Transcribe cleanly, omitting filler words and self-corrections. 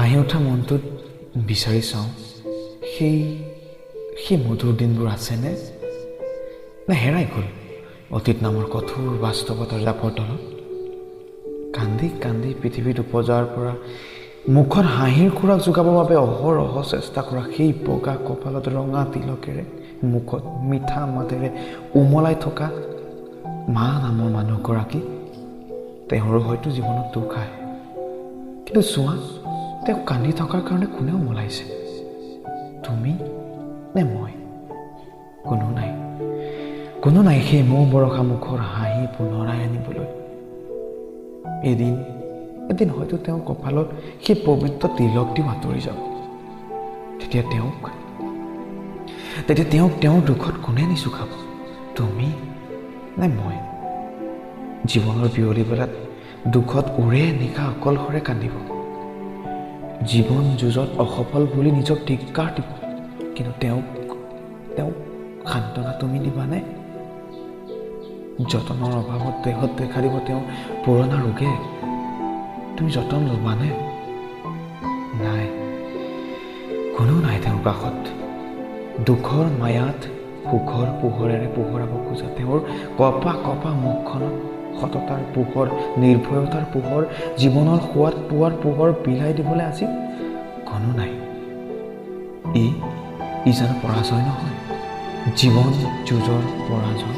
হাঁহি উঠা মনটোত বিচাৰি চাওঁ, সেই সেই মধুৰ দিনবোৰ আছেনে নে হেৰাই গ'ল অতীত নামৰ কঠোৰ বাস্তৱতাৰ জাপৰ তলত? কান্দি কান্দি পৃথিৱীত উপজাৰ পৰা, মুখত হাঁহিৰ খোৰাক যোগাবৰ বাবে অহৰহ চেষ্টা কৰা সেই বগা কপালত ৰঙা তিলকেৰে, মুখত মিঠা মাতেৰে উমলাই থকা মা নামৰ মানুহগৰাকী, তেওঁৰো হয়তো জীৱনত দুখ আহে। কিন্তু চোৱা, তেওঁ কান্দি থকাৰ কাৰণে কোনে উমলাইছে? তুমি নে মই? কোনো নাই, কোনো নাই সেই মৌ বৰষা মুখৰ হাঁহি পুনৰাই আনিবলৈ। এদিন এদিন হয়তো তেওঁৰ কপালত সেই পবিত্ৰ তিলকটিও আঁতৰি যাব। তেতিয়া তেওঁক তেওঁৰ দুখত কোনে নিচুকাব? তুমি নে মই? জীৱনৰ বিয়লি বেলাত দুখত ওৰে নিশা অকলশৰে কান্দিব, জীৱন যুঁজত অসফল বুলি নিজক ধিক্কাৰ দিব, কিন্তু তেওঁক তেওঁক সান্তনা তুমি দিবানে? যতনৰ অভাৱত দেহত দেখা দিব তেওঁৰ পুৰণা ৰোগে, তুমি যতন ল'বানে? নাই, কোনো নাই তেওঁৰ কাষত। দুখৰ মায়াত সুখৰ পোহৰেৰে পোহৰাব খোজা তেওঁৰ কপা কপা মুখখনত সততাৰ পোহৰ, নিৰ্ভয়তাৰ পোহৰ, জীৱনৰ সোৱাদ পোৱাৰ পোহৰ বিলাই দিবলৈ আজি কোনো নাই। ই ই জানো পৰাজয় নহয়? জীৱন যুঁজৰ পৰাজয়।